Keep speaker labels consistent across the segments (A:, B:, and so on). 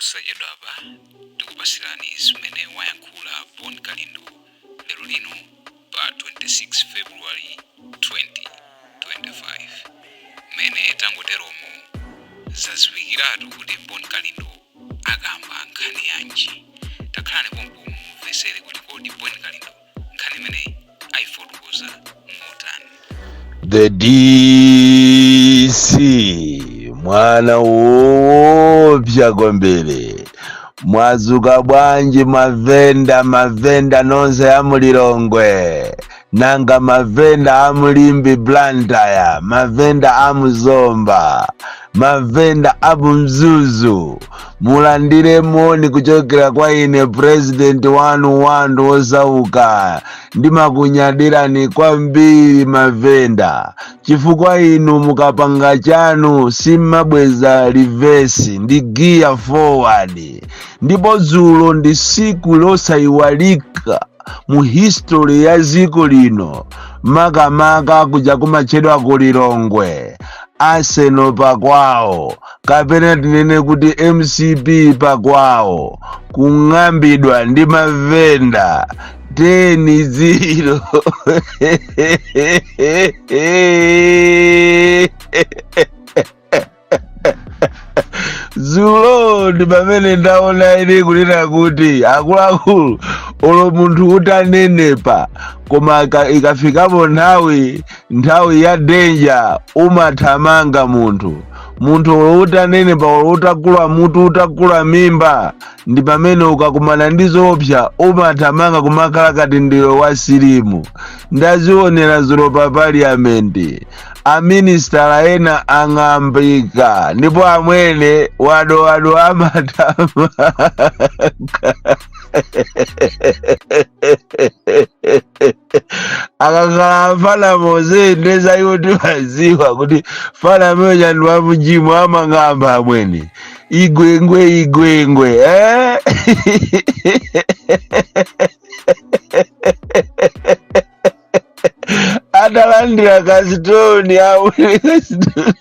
A: Posachedwapa tikupasirani zimene wayankhula Bon Kalindo lero lino pa 26 February 2025. Mmene tangoteromo zaziwikiratu kuti Bon Kalindo akamba nkhani yanji. Takhalani pompo mumvesere kuti kodi Bon Kalindo nkhani imeneyi ayifotokoza motani.
B: The DC mwana woopsa kwambiri. Mwazuka bwanji mavenda, mavenda nonse amulilongwe, nanga mavenda amulimbi Blantyre, mavenda amuzomba, mavenda amumzuzu, mulandire moni kuchokera kwa ine president wanu wandu wosauka. Ndimakunyadirani kwambiri mavenda, chifukwa inu mukapanga chanu simmabweza reverse, ndi gear forward. Ndipo dzulo ndi siku losayiwalika mu history ya dziko lino, makamaka kuja kumatchedwa ku Lilongwe, Arsenal pakwawo, kapena tinene kuti MCP pakwawo, kung'ambidwa ndi mavenda 10-0. Dzulo ndi pamene ndaona ine kunena kuti akuluakulu, olo munthu utanenepa, koma ikafikapo nthawi ya danger umathamanga munthu. Munthu olo utanenepa, olo utakula mutu, utakula mimba, ndi pamene ukakumana ndi zoopsa umathamanga kumakhala kati ndiwe wasilimu. Ndazionera dzulo pa parliament, aministala ena ang'ambika, ndipo amwene wadowado amathamanga. Akakhala fana moze ndeza iwo timaziwa kuti fana amene ndi wamujimu amang'amba amwene igwengwe igwengwe, eh? Atalandira kasitoni amwene kasitoni.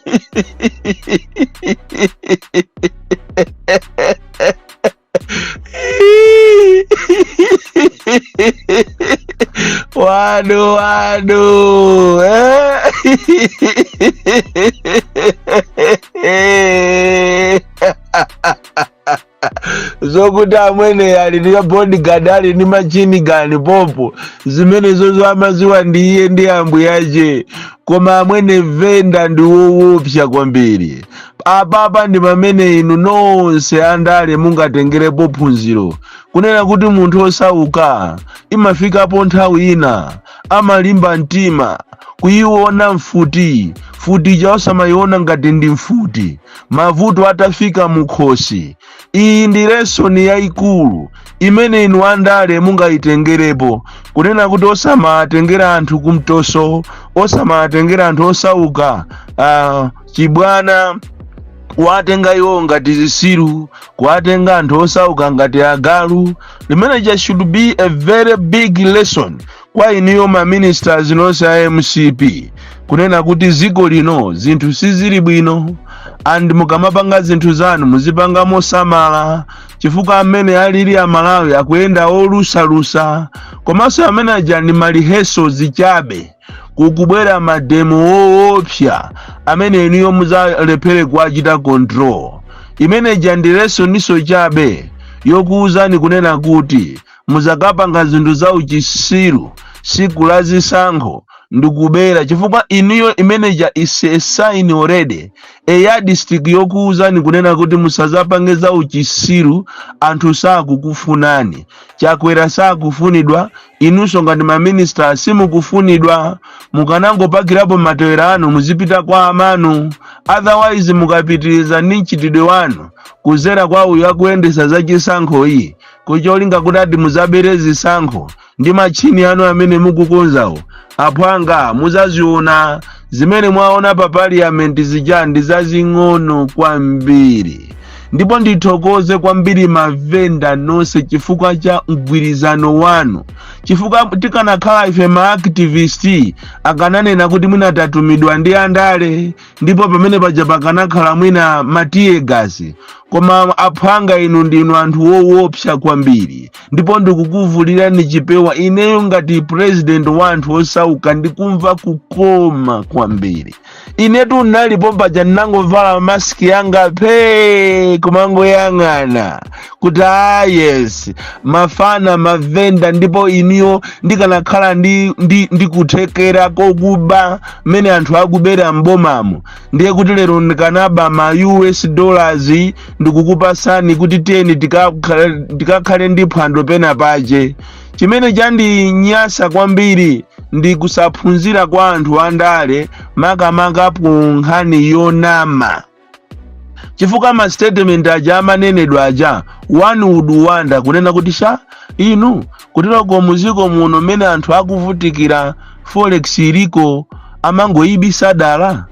B: Wadu wadu, eh? Zokuti amwene ali ndi bodyguard, ali ndi machine gun popo, zimene zozo amaziwa ndi iye ndi ambuyache. Koma amwene venda ndi woopsa kwambiri. Apapa ndi pamene inu nonse andale mungatengerepo phunziro kunena kuti munthu osauka imafikapo nthawi ina amalimba mtima kuyiona mfuti, mfuti ija osamayiona ngati ndi mfuti, mavuto atafika mukhosi. Iyi ndi lesoni yayikulu imene inu andale mungayitengerepo kunena kuti osamatengera anthu kumtoso, osamatengera anthu osauka chibwana, kuwatenga iwo ngati zisiru, kuwatenga anthu osauka ngati agalu. Limeneja should be a very big lesson kwa inuyo ma ministers nonse a MCP, kunena kuti dziko lino zinthu sizili bwino, and mukamapanga zinthu zanu muzipanga mosamala, chifukwa amene alili Amalawi akuyenda olusalusa. Komanso amene aja ndi ma rehearsals chabe, kukubwera mademo woopsa amene inuyo muzalephere kuwachita control. Imeneja ndi lesoniso chabe yokuwuzani kunena kuti muzakapanga zinthu za uchisiru siku la zisankho ndikubera, chifukwa inuyo imeneja is a sign already, a yardstick yokuwuzani kunena kuti musazapange za uchisiru. Anthu sakukufunani, Chakwera sakufunidwa, inunso ngati maminista simukufunidwa. Mukanangopakirapo matewera anu muzipita kwa amanu, otherwise mukapitiriza ndi mchitidwe wanu kuzera kwa uyu akuyendesa za chisankho iyi kucholinga kuti ati muzabere zisankho ndi matchini anu amene mukukonzawo, aphwanga muzaziona. Zimene mwaona pa parliament zija ndi zazing'ono kwambiri. Ndipo ndithokoze kwambiri mavenda nonse chifukwa cha mgwirizano wanu, chifukwa tikanakhala ife ma activist, akananena kuti mwina tatumidwa ndi andale, ndipo pamene paja pakanakhala mwina ma tear gas. Koma aphwanga inu ndinu anthu woopsa kwambiri, ndipo ndikukuvulirani chipewa. Ineyo ngati president wa anthu osauka ndikumva kukoma kwambiri. Inetu nalipo paja, ndinangovala maski yanga phe, kumangoyang'ana kuti, ah yes, mafana mavenda. Ndipo iniyo ndikanakhala ndi kuthekera kokuba mmene anthu akubera mbomamo, ndiye kuti lero ndikanaba ma US dollars ndikukupasani kuti tiyeni tikakhale ndi phwando pena pache. Chimene chandinyasa kwambiri ndi kusaphunzira kwa anthu andale, makamaka ku nkhani yonama, chifukwa ma statement aja amanenedwa aja, one would wonder kunena kuti sha inu, kuteroko muziko muno mmene anthu akuvutikira, forex iliko, amangoyibisa dala?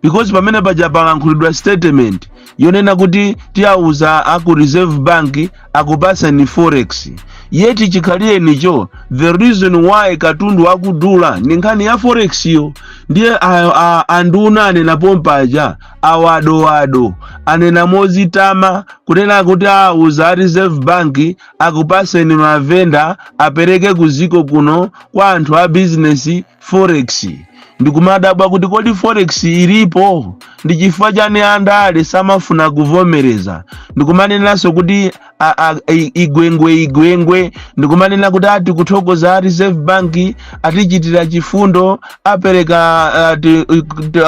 B: Because pamene paja palankhulidwa statement yonena kuti tiyauza aku Reserve Bank akupasani forex, yeti chikhalirenicho the reason why katundu akudula ndi nkhani ya forex yo. Ndiye anduna anena pompaja, awadowado anena mozitama kunena kuti auza a Reserve Bank akupaseni mavenda apereke kuziko kuno kwa anthu a business forex. Ndikumadabwa kuti kodi forex ilipo? Ndi chifukwa chani andale samafuna kuvomereza? Ndikumanenanso kuti igwengwe igwengwe, ndikumanena kuti ati kuthokoza a Reserve Bank atichitira chifundo, apereka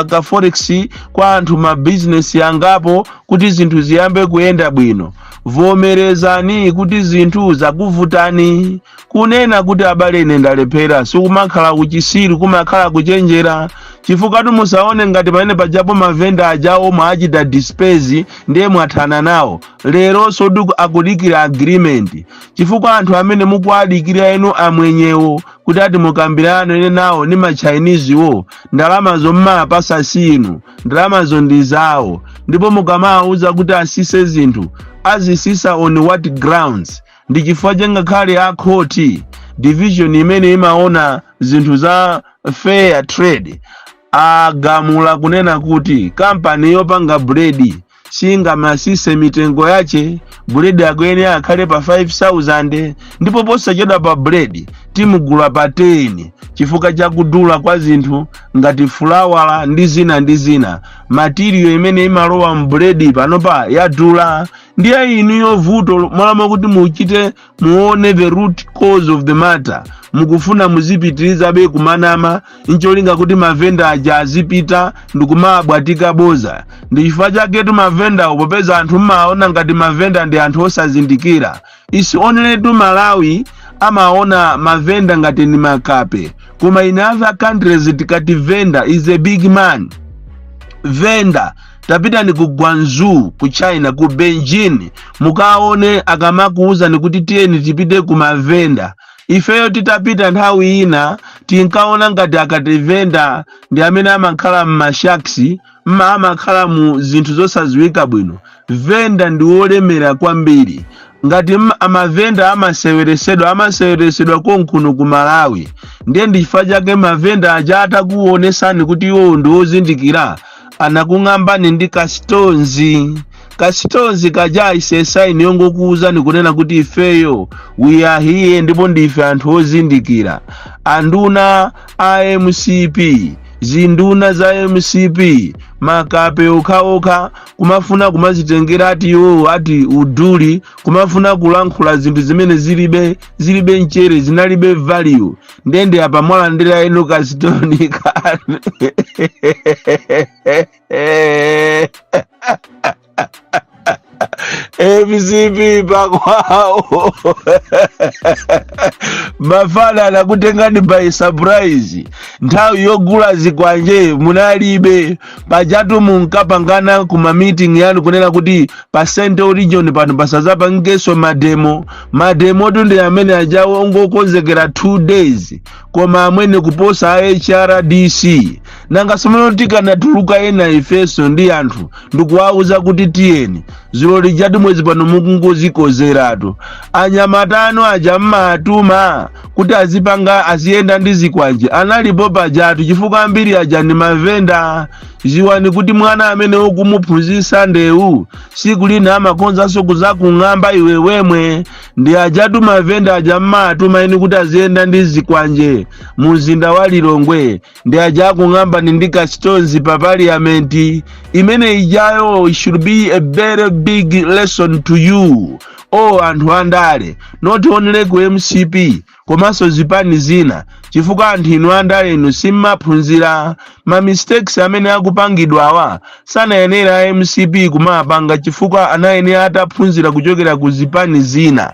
B: ka forex kwa anthu ma business angapo kuti zinthu ziyambe kuyenda bwino. Vomerezani kuti zinthu zakuvutani. Kunena kuti abale, ine ndalephera, sikumakhala kuchisiru, kumakhala kuchenjera, chifukwa musaone ngati pamene pajapo mavenda ajawo mwachita disperse ndiye mwathana nawo. Lero sodu akudikira agreement, chifukwa anthu amene mukuadikira enu amwenyewo kuti ati mukambirane nawo ni ma Chinese wo, ndalamazo mmapasa sinu, ndalamazo ndi zawo. Ndipo mukamawuza kuti asise zinthu, azisisa on what grounds? Ndi chifukwa changakhale a khoti division imene imaona zinthu za fair trade agamula kunena kuti kampani yopanga buledi singamasise mitengo yache. Buledi akuyenera akhale pa 5000, ndipo posachedwa pa buledi timugula pa 10 chifukwa chakudula kwa zinthu ngati fulawala ndi zina ndi zina. Material imene imalowa mbuledi panopa yadula. Ndiye inuyo vuto mwalama kuti muchite muone the root cause of the matter, mukufuna muzipitirizabe kumanama ncholinga kuti mavenda aja azipita ndikumabwatika boza. Ndi chifukwa chaketu mavendawo, popeza anthu mmaona ngati mavenda ndi anthu osazindikira, is only to Malawi amaona mavenda ngati ni makape, koma in other countries tikati vendor is a big man. Vendor, tapitani ku Guangzhou ku China, ku Beijing, mukaone akamakuwuzani kuti tiyeni tipite ku mavenda. Ifeyo titapita nthawi ina tinkaona ngati akati venda ndi amene amakhala m'ma shacks, mma amakhala mu zinthu zosadziwika bwino. Venda ndi wolemera kwambiri. Ngati amavenda amaseweresedwa, amaseweresedwa konkuno ku Malawi. Ndiye ndi chifukwa chake mavenda aja atakuonesani kuti iwo ndi ozindikira, anakung'ambani ndi kastonzi. Kastonzi kaja is sign yongokuwuzani kunena kuti ifeyo we are here, ndipo ndife anthu ozindikira. Anduna a MCP, zinduna za MCP, makape okhaokha, kumafuna kumazitengera ati iwo ati uduli, kumafuna kulankhula zinthu zimene zilibe mchere, zinalibe value. Ndende apa mwalandira inu kasitoni kanu. MCP pakwawo, mafana anakutengani by surprise. Nthawi yogula zikwanje munalibe. Pajatu munkapangana kuma meeting yanu kunena kuti pa Central Region pano pasazapangenso ma demo. Ma demo tu ndi amene ajawo ongokonzekera 2 days, koma amwene kuposa a HRDC. Nanga somano tikanatuluka ena ifenso ndi anthu ndikuwauza kuti tiyeni, zulo lijatu mwezi pano mukungozikozeratu. Anyamata anu aja mmatuma kuti azipanga, aziyenda ndi zikwanje, analipo pajatu, chifukwa ambiri aja ndi mavenda. Ziwani kuti mwana amene ukumuphunzitsa ndewu, siku lina amakonzanso kuzakung'amba iwe wemwe. Ndi ajatu mavenda aja mmatuma eni kuti aziyenda ndi zikwanje mu mzinda wa Lilongwe, ndi aja akung'ambani ndi kastonzi pa parliament imene ijayo. Should be a very big lesson to you all, anthu andale, not only ku MCP komanso zipani zina, chifukwa anthu inu andale inu simmaphunzira. Ma mistakes amene akupangidwawa sanayenera MCP kumapanga, chifukwa anayenera ataphunzira kuchokera ku zipani zina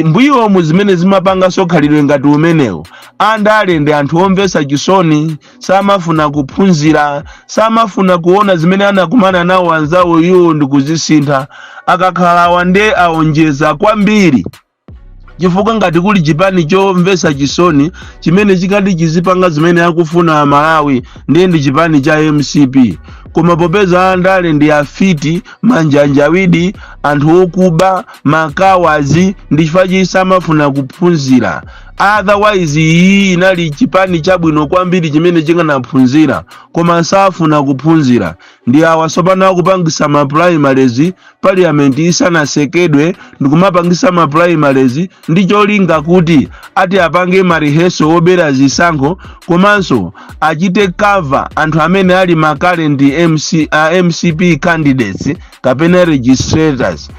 B: mbuyomu zimene zimapanganso khalidwe ngati umenewo. Andale ndi anthu omvetsa chisoni, samafuna kuphunzira, samafuna kuona zimene anakumana nawo anzawo iwo ndi kuzisintha. Akakhala wande aonjeza kwambiri, chifukwa ngati kuli chipani chomvetsa chisoni chimene chikati chizipanga zimene akufuna Amalawi, ndiye ndi chipani cha MCP. Koma popeza andale ndi afiti, manjanjawidi, anthu okuba, makawazi, ndi chifukwa chisamafuna kuphunzira. Otherwise iyi inali chipani chabwino kwambiri chimene chinganaphunzira, koma safuna kuphunzira. Ndi awa tsopano akupangisa ma primaries parliament isanasekedwe, ndikumapangisa ma primaries ndi cholinga kuti ati apange ma rehearsal obera zisankho, komanso achite cover anthu amene ali ma current MCP candidates kapena registrators.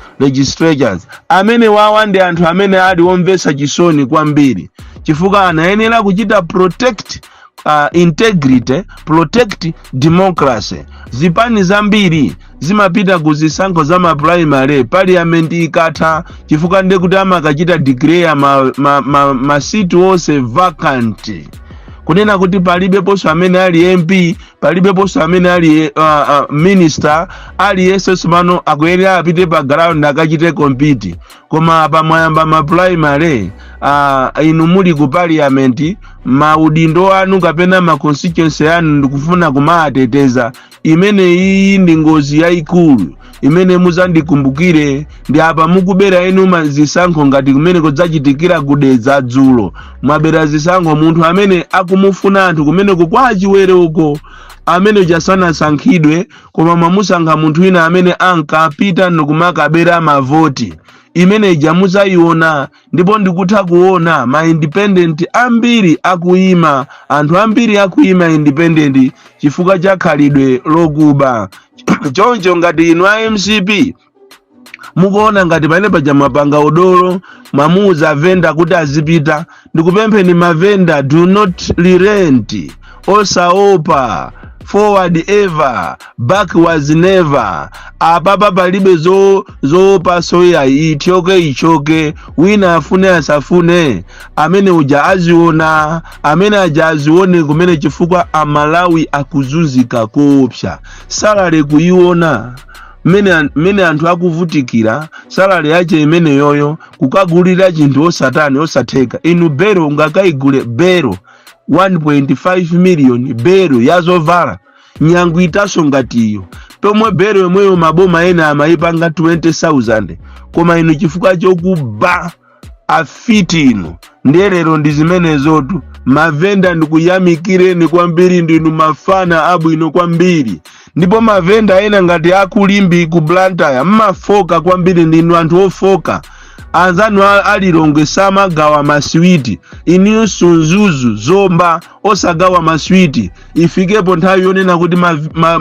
B: Amene wawa ndi anthu amene ali omvetsa chisoni kwambiri, chifukwa anayenera kuchita protect integrity, protect democracy. Zipani zambiri zimapita ku zisankho za ma primary parliament ikatha, chifukwa ndiye kuti amakachita declare ma seat onse vacant, kunena kuti palibeponso amene ali MP, palibeponso amene ali minister. Aliyense tsopano akuyenera apite pa ground akachite compete. Koma pamwayamba ma primary inu muli ku parliament, maudindo anu kapena ma constituency anu ndikufuna kumateteza. Imene iyi ndi ngozi yayikulu imene muzandikumbukire. Ndi apa mukubera inu zisankho, ngati kumene kudzachitikira kudedza dzulo. Mwabera zisankho, munthu amene akumufuna anthu kumeneko kwa Chiwere uko, amene jasanasankhidwe, koma mwamusankha munthu wina amene ankapita ndikumakabera mavoti. Imene ija muzayiona. Ndipo ndikutha kuona ma independent ambiri akuyima, anthu ambiri akuyima independent chifukwa cha khalidwe lokuba. Choncho ngati inu a MCP mukuona ngati pamene paja mwapanga udolo, mwamuuza venda kuti azipita, ndikupempheni mavenda, do not relent, osaopa. Forward ever, backwards never. Apapa palibe zoopa soya, ichoke ichoke, wina afune asafune, amene uja aziona, amene aja azione kumene, chifukwa Amalawi akuzunzika koopsa. Salary kuiona mmene anthu akuvutikira, salary yache imeneyoyo kukagulira chinthu osatani, osatheka. Inu, bero ungakaigule bero 1.5 million, bero yazovala nyangu itaso ngatiyo, pomwe bero yomweyo maboma ena amayipanga 20,000? Koma inu chifukwa chokuba, afiti inu. Ndiye lero ndi zimenezotu. Mavenda, ndikuyamikireni kwambiri, ndinu mafana abwino kwambiri. Ndipo mavenda ena ngati akulimbi, ku Blantyre, mmafoka kwambiri, ndinu anthu ofoka. Anzanu alilongwe samagawa maswiti, inunso Mzuzu, Zomba osagawa maswiti. Ifikepo nthawi yonena kuti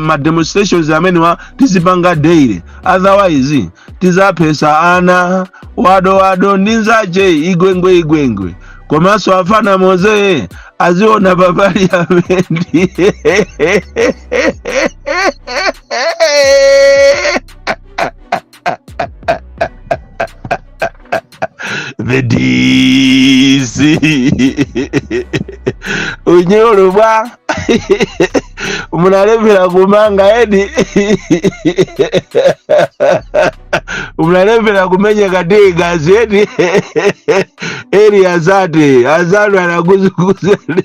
B: ma demonstrations amenewa tizipanga daily, otherwise tizaphesa ana wado wado ndi nzache igwengwe igwengwe. Komanso afana moze aziona pa parliament. The DC unyolo bwa. Munalephera kumanga edi, munalephera kumenya kategazi edi. Eri azati azanu anakuzukuzani.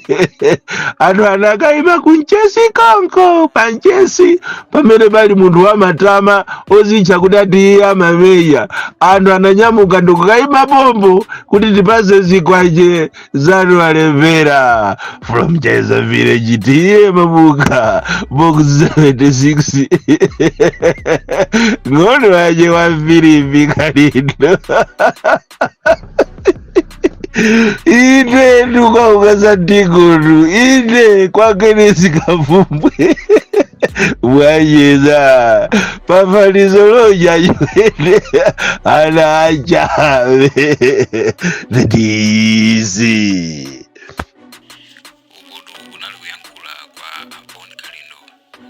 B: Anthu anakayima kunchesi konko, panchesi pamene pali munthu wamatama ozitcha kuti ati iye amamenya. Anthu ananyamuka ndikukayima pompo kuti tipase zikwanje zanu. Alephera. From Cheza Village, T/A Mabuka, Box 76, ng'ono waje wa Filipi Kalindo. Ine ndikwaukasatikutu ine kwakenesi kafumbwe bwanyeza pafanizo loja chwene ana achabe the DC.
A: Ukutu kunali kuyankhula kwa Bon Kalindo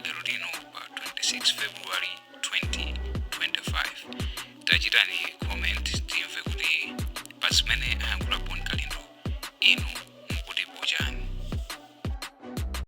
A: lero lino pa 26 February 2025. Tachitani comment timve kuti pa zimene ayankhula Bon Kalindo inu